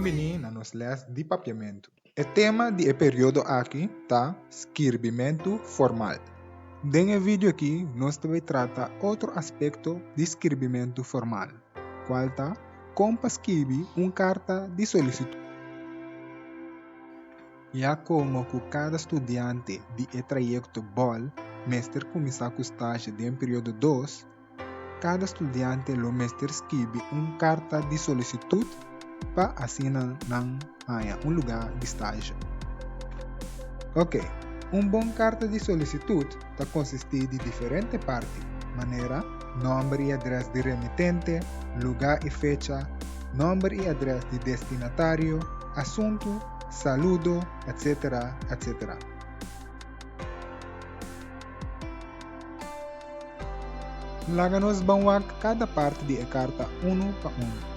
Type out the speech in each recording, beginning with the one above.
Bon bini na nos les di Papiamentu. E tema di e periodo aki ta skirbimentu formal. Den e video aki nos ta bai trata otro aspekto di skirbimentu formal, kual ta kon pa skibi un karta di solisitut. Ya komo ku kada studiante di e trayekto bol mester kuminsá ku stashe den periodo dos, Kada studiante lo mester skibi un karta di solisitut pa asina nan haña un lugá di stage. Oke, un bon karta di solisitut ta konsistí di diferente parti, manera, nòmber i adrès di remitente, lugá i fecha, nòmber i adrès di destinatario, asuntu, saludo, etc. Etc. Laga nos ban wak kada parti di e karta unu pa unu.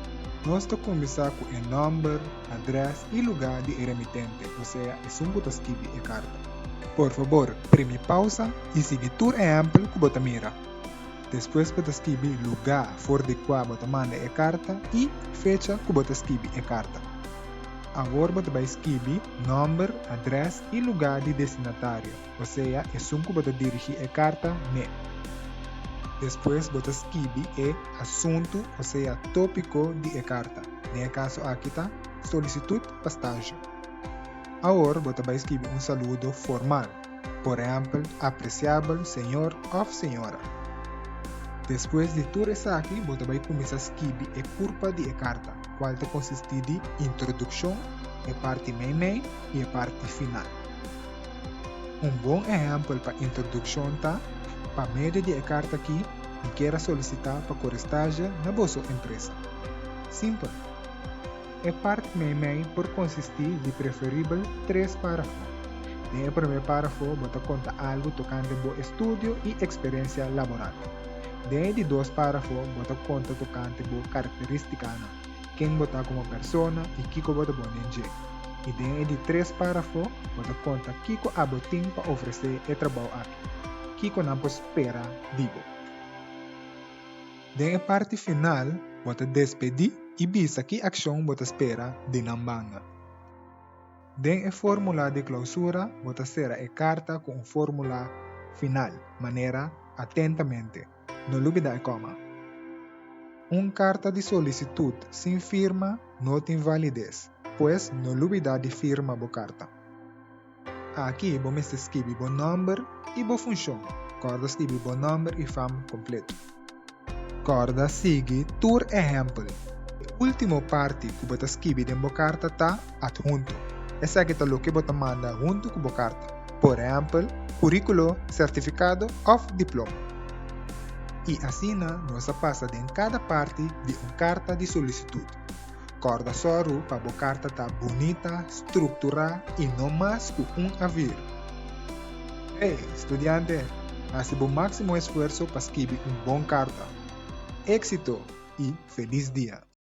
Nos ta kuminsá ku e nòmber, adrès i lugá di e remitente, osea esun ku ta skibi e karta. Por fabor, primi pausa i sigui tur ehèmpel ku bo ta mira. Despues bo ta skibi lugá for di kua bo ta manda e karta i fecha ku bo ta skibi e karta. Awor bo ta bai skibi nòmber, adrès i lugá di destinatario. Osea esun ku bo ta dirigí e karta n'e. Despues bo ta skibi e asuntu osea tópiko di e karta, den e kaso aki ta Solisitut pa stazje. Awor bo ta bai skibi un saludo formal, por ehèmpel Apresiabel señor òf señora. Despues di tur esaki bo ta bai kuminsá skibi e kurpa di e karta, kual ta konsistí di introdukshon, e parti meimei i e parti final. Un bon ehèmpel pa introdukshon ta, Pa medio di e karta akí, mi kier a solisitá pa kore stazje na boso empresa. Simpel. E parti meimei por konsistí di preferibel tres párafo. Den e promé párafo bo ta konta algu tokante bo estudio i eksperensia laboral. Den e di dos párafo bo ta konta tokante bo karakterístikanan. Ken bo ta komo persona i kiko bo ta bon den dje. I den e di tres párafo bo ta konta kiko abo tin pa ofresé e trabou aki. Kiko nan por spera di bo. Den e parti final bo ta despedí i bisa ki akshon bo ta spera di nan banda. Den e fórmula di klousura bo ta sera e karta ku un fórmula final, manera Atentamente. No lubida e kòma. Un karta di solisitut sin firma no tin valides, pues no lubida di firma bo karta. Aki bo mester skibi bo nòmber i bo funshon. Kòrda skibi bo nòmber i fam kompleto. Kòrda sigui tur ehèmpel. E último parti ku bo ta skibi den bo karta ta adhunto. Esaki ta loke bo ta manda huntu ku bo karta. Por ehèmpel, kuríkulo, sertifikado òf diploma. I asina nos a pasa den kada parti di un karta di solisitut. Kòrda sòru pa bo karta ta bunita, strukturá i no mas ku un A-vier. Hey, studiante! Hasi bo máksimo esfuerso pa skibi un bon karta. Éksito i felis dia!